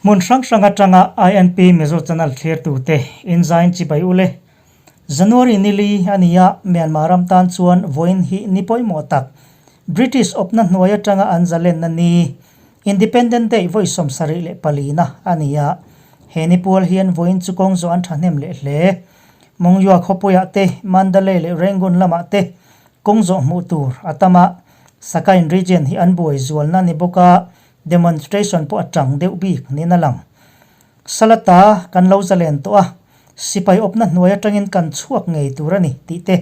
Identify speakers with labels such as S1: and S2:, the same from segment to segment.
S1: Hmun hrang hrang atanga INP Mizo Channel thlirtute inzain chibai ule. January ni li a ni a, Myanmar ram tan chuan vawiin hi ni pawimawh tak, British awpna hnuai atanga an zalenna ni, Independent Day vawi 74 na a ni a. He ni pual hian vawiin chu kawng zawh an thahnem leh hle. Mongyua khawpuiah te, Mandalay leh Rangoon lamah te kawng zawh hmuh tur a tam a. Sakain region hi an buai zualna ni bawk a, Demonstration pawh a tang deuh bik niin a lang. Salata kan lo zalen tawh a, sipai awpna hnuai atangin kan chhuak ngei tur a ni tih te.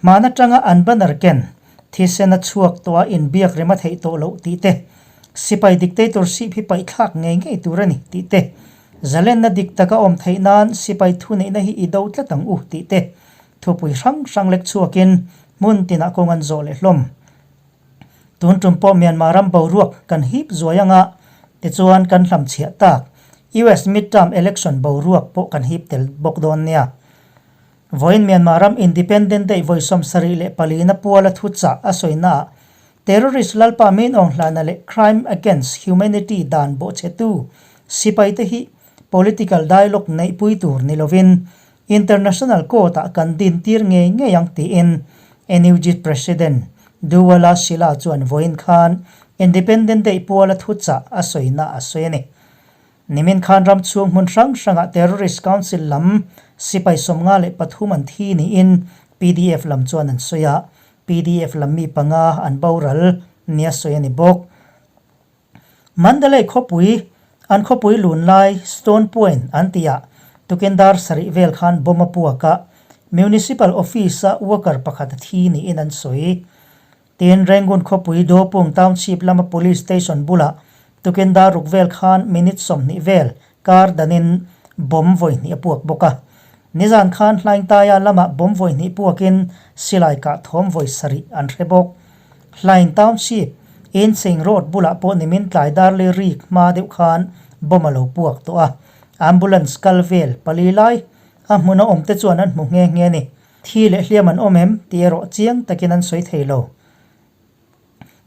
S1: Hman atanga an banner ken, thisen a chhuak tawh a inbiak rem a theih tawh loh tih te. Sipai dictatorship hi paihthlak ngei ngei tur a ni tih te. Zalenna dik taka awm theih nan sipai thuneihna hi i do tlat ang u tih te. Thupui hrang hrang lek chhuakin hmun tinah kawng an zawh leh hlawm. Tun tum pawh Myanmar ram boruak kan hip zuai anga, tichuan kan hlamchhiah tak US midterm election boruak pawh kan hip tel bawk dawn nia. Vawiin Myanmar ram Independent Day vawi 74 na puala thuchah a sawinaah terrorist lalpa Min Aung Hlana leh crime against humanity dan bawhchhetu sipaite hi political dialogue neihpui tur ni lovin International Court-ah kan din tir ngei ngei ang tiin NUG President Duwala Shila chuan vawiin khan Independent Day puala thuchah a sawina a sawi a ni. Nimin khan ram chhung hmun hrang hrangah Terrorist Council lam sipai 53 an thi niin pdf lam chuan an sawi a, pdf lam mi panga an boral nia sawi a ni bawk. Mandalay khawpui, an khawpui lun lai Stone Point an tihah tukin dar sarih vel khan bomb a puak a, Municipal Office-a worker pakhat a thi niin an sawi. Tin, Rangoon khawpui Dopung Township lama Police Station bulah tukin dar ruk vel khan minute 20 vel kar danin bomb vawi hnih a puak bawk a. Nizan khan Hlaingtaia lamah bomb vawi hnih puakin silai kah thawm vawi sarih an hre bawk. Hlaing Township, Incheng Road bulah pawh nimin tlai dar leh rik hma deuh khan bomb a lo puak tawh a. Ambulance kal vel pali lai a hmuna awmte chuan an hmu nghe nghe a ni. Thi leh hliam an awm em tih erawh chiang takin an sawi thei lo.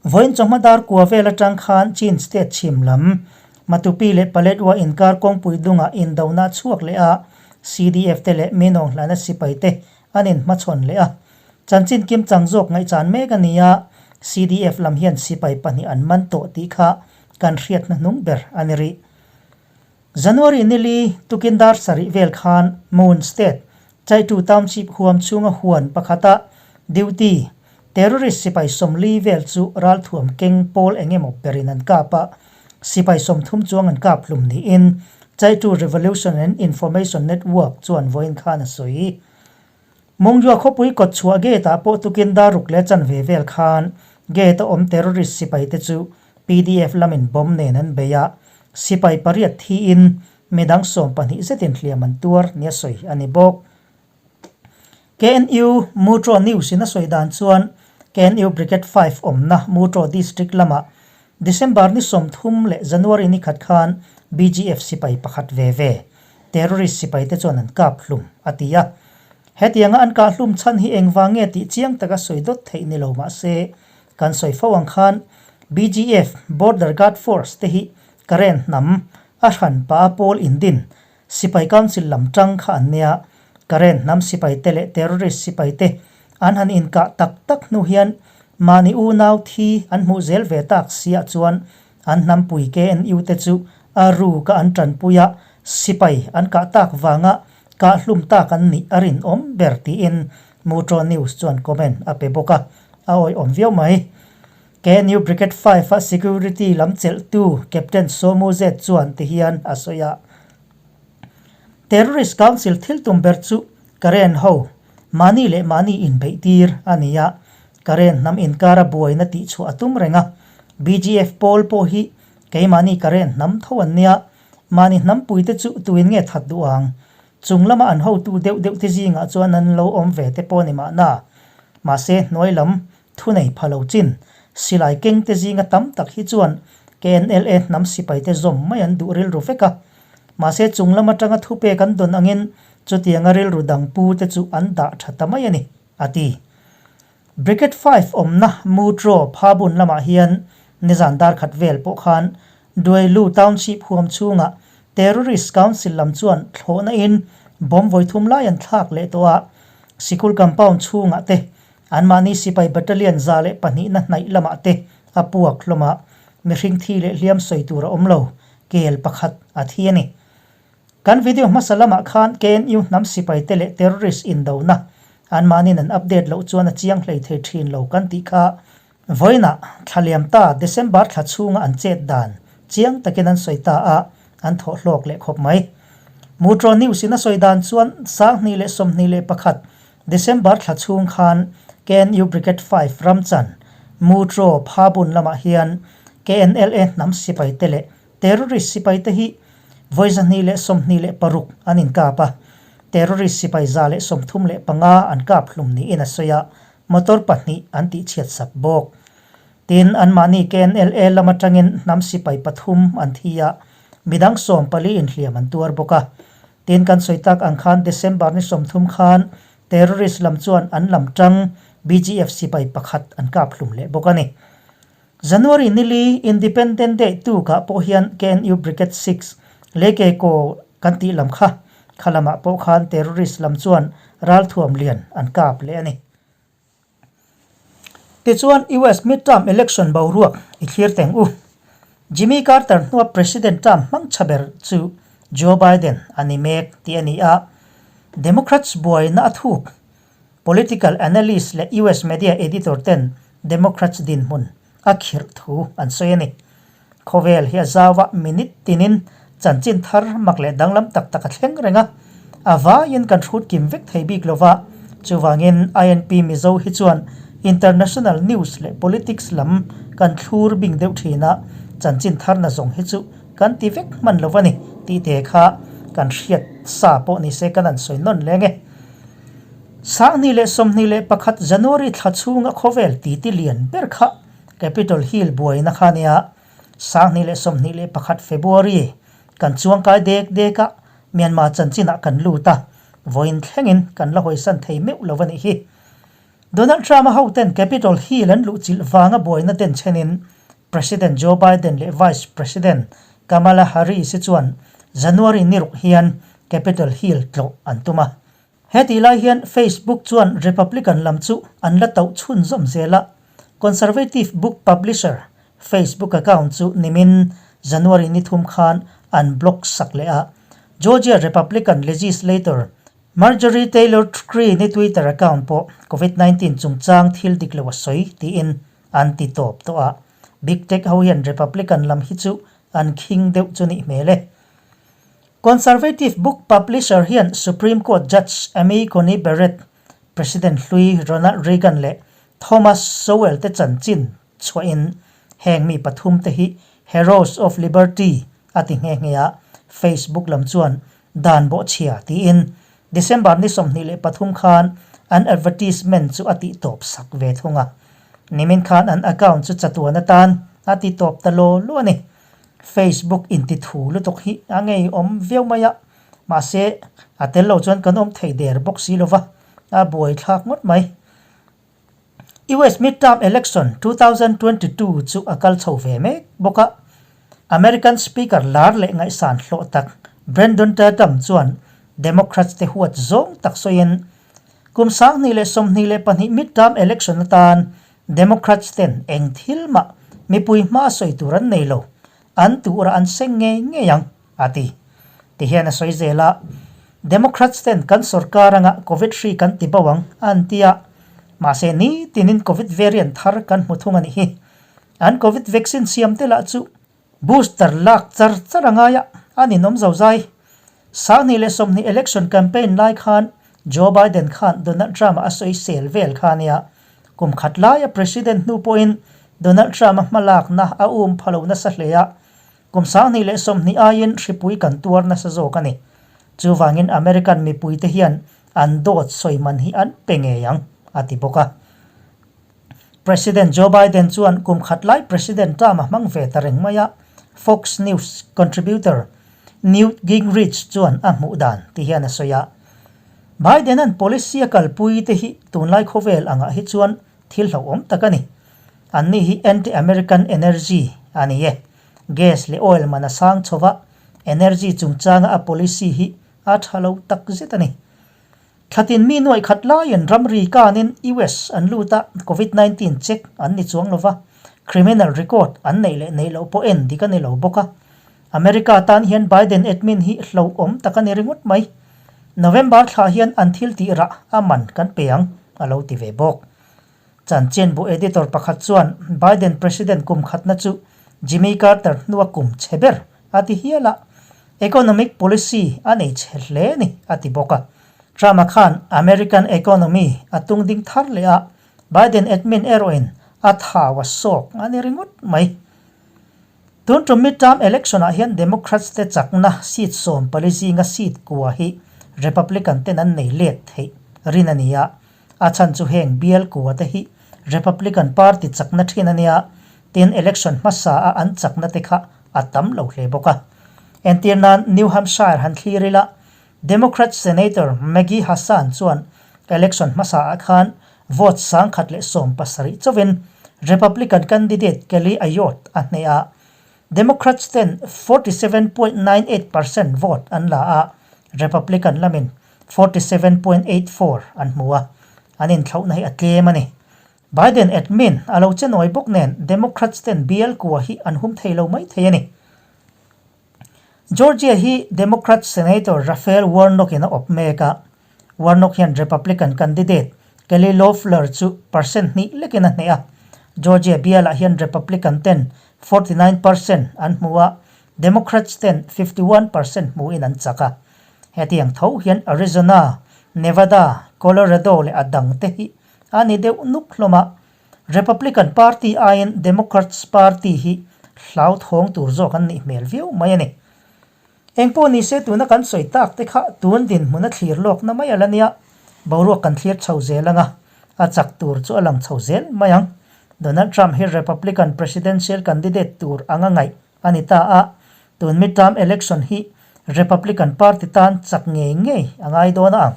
S1: Vawiin chawhma dar kua vel atang khan Chin State chhim lam Matupi leh Paletwa inkar kawngpui dungah indona a chhuak leh a, CDF te leh Minawng hlana sipai te an inhmachhawn leh a. Chanchin kim chang zawk ngaihchan mek a ni a, CDF lam hian sipai pahnih an man tawh tih kha kan hriatna hnung ber a ni rih. January ni li tukin dar sarih vel khan Mon State, Chaitu Township huam chhunga huan pakhata duty terrorist sipai 40 vel chu ralthuam keng pawl eng emaw berin an kap a, sipai 30 chuang an kap hlum niin Chaitu Revolution and Information Network chuan vawiin khan a sawi. Mongyua khawpui kawt chhuah gate-ah pawh tukin dar ruk leh chanve vel khan gate-a awm terrorist sipaite chu pdf lamin bomb nen an bei a, sipai pariat thiin midang 12 zetin hliam an tuar nia sawi a ni bawk. KNU Mutro News-in a sawi dan chuan KNU Brigade 5 awmna Mutro District lamah December ni 30 leh January ni khat khan BGF sipai pakhat ve ve terrorist sipaite chuan an kap hlum, a ti a. Hetianga an kah hlum chhan hi engvang nge tih chiang taka sawi dawt theih ni lo mah se, kan sawi fo ang khan BGF, Border Guard Force, te hi Karen hnam a hran pah a pawl indin sipai council lam tang kha an nia. Karen hnam sipaite leh terrorist sipaite an han inkah tak tak hnu hian mahni unau thi an hmuh zel ve tak siah chuan an hnampui KNU te chu a ruk a an tanpui a, sipai an kah tak vanga kah hlum tak an nih a rinawm ber tiin Mutro News chuan comment a pe bawk a, a awihawm viau mai. KNU Brigade 5 a security lam chelhtu Captain Somu Zet chuan ti hian a sawi a, Terrorist Council thil tum ber chu Karen ho mahni leh mahni inbeih tir a ni a, Karen hnam inkara buaina tihchhuah a tum reng a, BGF pawl pawh hi keimahni Karen hnam tho an nia, mahni hnampuite chu tuin nge that duh ang? Chung lama an hotu deuh deuh te zingah chuan an lo awm ve te pawh a ni mahna. Mahse hnuai lam thunei pha lo chin silai keng te zinga tam tak hi chuan KNLA hnam sipai te zawm mai an duh rilru vek a. Mahse chung lam atanga thupek an dawn angin chutianga rilru dang pu te chu an dah tha ta mai a ni, a ti. Brigade 5 awmna Mutro Phabun lamah hian nizan dar khat vel pawh khan Duailu Township huam chhungah Terrorist Council lam chuan thlawhna in bomb vawi thum lai an thlak leh tawh a, sikul compound chhungah te anmahni sipai battalion 102na hnaih lamah te a puak hlawm a, mihring thi leh hliam sawi tur a awm lo, kel pakhat a thi a ni. Kan video hmasa lamah khan KNU hnam sipai te leh terrorist indona anmahniin an update loh chuan a chiang hlei thei thin lo kan tih kha Vawiinah thla liam ta December thla chhunga an chet dan chiang takin an sawi ta a, an thawh hlawk leh khawp mai. Mutro News in a sawi dan chuan 2021 December thla chhung khan KNU Brigade 5 Ramchan, Mutro, Phabun lamah hian KNLA hnam sipai te leh terrorist sipai te hi vawi 226 an inkap a, terrorist sipai 135 an kap hlum niin a sawi a, Motor pahnih an tihchhiat sak bawk. Tin, anmahni KNLA lam atangin hnam sipai pathum an thi a, midang 14 inhliam an tuar bawk a. Tin, kan sawi tak ang khan December ni 30 khan terrorist lam chuan an lam tang BGF sipai pakhat an kap hlum leh bawk a ni. January nili Independent Day tukah pawh hian KNU Brigade 6 Lekeko kan tih lam kha kha lamah pawh khan terrorist lam chuan ralthuam lian an kap leh a ni. Tichuan US midterm election boruak i thlir teng u. Jimmy Carter hnua President term hmang tha ber chu Joe Biden a ni mek tih a ni a, Democrats buaina a thuk Political analyst leh US media editor ten Democrats dinhmun a khirh thu an sawi a ni. Khawvel hi a zau a, minute tinin chanchin thar mak leh danglam tak tak a thleng reng a, a vaiin kan hrut kim vek thei bik lova, chuvangin INP Mizo hi chuan international news leh politics lam kan thlur bing deuh thin a, chanchin thar na zawng hi chu kan ti vek hman lo a ni tih te kha kan hriat sa pawh ni se kan han sawi nawn leng e. 2021 January thla chhunga khawvel titi lian ber kha Capitol Hill buaina kha nia 2021 February kan chuangkai dek dek a, Myanmar chanchinah kan lut a, vawiin thlengin kan la hawisan thei meuh lo a nih hi. Donald Trump-a hoten Capitol Hill an luhchilh vanga buaina den chhenin President Joe Biden leh Vice President Kamala Harris-i chuan January ni ruk hian Capitol Hill tlawh an tum a. Hetih lai hian Facebook chuan Republican lam chu an la tauh chhunzawm zel a, Conservative book publisher Facebook account chu nimin January ni thum khan an block sak leh a. Georgia Republican legislator Marjorie Taylor Greene-i Twitter account pawh Covid 19 chungchang thil dik lo a sawi tiin an ti tawp tawh a. Big Tech ho hian Republican lam hi chu an khing deuh chu nih hmel e. Conservative book publisher hian Supreme Court Judge Amy Coney Barrett, President hlui Ronald Reagan leh Thomas Sowell te chanchin chhuahin heng mi pathum te hi Heroes of Liberty a ti nghe nghe a, Facebook lam chuan dan bawhchhia tiin December ni 23 khan an advertisement chu a tihtawp sak ve thung a. Nimin khan an account chu chatuan atan a titawp ta law law a ni. Facebook intithu lutuk hi a ngeiawm viau mai a, mahse a tel lo chuan kan awm thei der bawk si lova, a buaithlak ngawt mai. US midterm election 2022 chu a kal chho ve mek bawk a, American Speaker lar leh ngaihsan hlawh tak Brandon Tatum chuan Democrats te huat zawng tak sawiin kum 2022 midterm election atan Democrats ten eng thil mah mipui hma sawi tur an nei lo, an tura an seng ngei ngei ang, a ti. Tihian a sawi zel a, Democrats ten kan sorkar anga Covid hri kan ti bo ang, an ti a. Mahse nitinin Covid variant thar kan hmu thung a nih hi. An Covid vaccine siam te lah chu booster lak char char a ngai a, a ninawm zo zai. 2020 election campaign lai khan Joe Biden khan Donald Trump-a a sawi sel vel kha a nia. Kum khat laia President hnu pawhin Donald Trump-a hmalakna a um pha lo nasa hle a, kum 2020 aiin hripui kan tuar nasa zawk a ni. Chuvangin American mipuite hian an dawt sawi man hi an pe ngei ang, a ti bawk a. President Joe Biden chuan kum khat lai President term a hmang ve ta reng mai a, Fox News contributor Newt Gingrich chuan a hmuh dan ti hian a sawi a. Biden-a'n policy a kalpui te hi tunlai khawvel angah hi chuan thil hlauhawm tak a ni. Anni hi anti-American energy a ni e. Gas leh oil man a sang chho va, energy chungchanga a policy hi a tha lo takzet a ni. Thlatin mi nuaih khat laiin ramri kanin US an lut a, Covid 19 check an ni chuang lo va, criminal record an neih leh neih loh pawh en dik a ni lo bawk a. America tan hian Biden admin hi hlauhawm tak a ni ringawt mai. November thla hian an thil tih rah a man kan pe ang, a lo ti ve bawk. Chanchinbu editor pakhat chuan Biden president kum khatna chu Jimmy Carter hnua kum chhe ber a ti hial a, economic policy a nei chhe hle ni a ti bawk a. Trump-a khan American economy a tung ding thar leh a, Biden admin erawhin a thau a sawk a ni ringawt mai. Tun tum midterm election-ah hian Democrats te chakna seat 14 zinga seat kua hi Republican ten an nei let theih rin a ni a, A chhan chu heng bial kua te hi Republican Party chakna thin a nia, tin election hmasa a an chakna te kha a tam lo hle bawk a. Entir nan New Hampshire han thlir ila, Democrat Senator Maggie Hassan chuan election hmasa ah khan vote 117 chauhin Republican candidate Kelly Ayotte a hneh a, Democrats ten 47.98 percent vote an la a, Republican lamin 47.84 an hmu a, an inthlauhna hi a tlem a ni. Biden admin a lo che nawi bawk nen Democrats ten bial kua hi an hum thei lo mai thei a ni. Georgia hi Democrat Senator Raphael Warnock in a awp mek a, Warnock hian Republican candidate Kelly Loeffler chu percent hnih lekin a hneh a, Georgia bialah hian Republican ten 49 percent an hmu a, Democrats ten 51 percent hmuin an chak a. Hetiang tho hian Arizona, Nevada, Colorado leh a dangte hi a ni deuh nuk hlawm a. Republican Party aiin Democrats Party hi hlauthawng tur zawk an nih hmel viau mai a ni. Engpawh ni se tuna kan sawi tak te kha tun dinhmun a thlir lawkna mai a la nia, boruak kan thlir chho zel ang a, a chak tur chu a lang chho zel mai ang. Donald Trump hi Republican presidential candidate tur anga ngaih a ni ta a, tun midterm election hi Republican Party tan chak ngei ngei a ngai dawn a ang.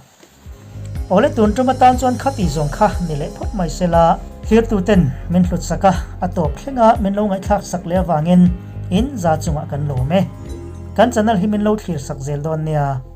S1: Awle tun tum atan chuan khati zawng kha ni leh phawt mai se la, thlirtuten min hlut sak a, a tawp thleng a min lo ngaihthlak sak leh avangin in za chungah kan lawm e. Kan channel hi min lo thlir sak zel dawn nia.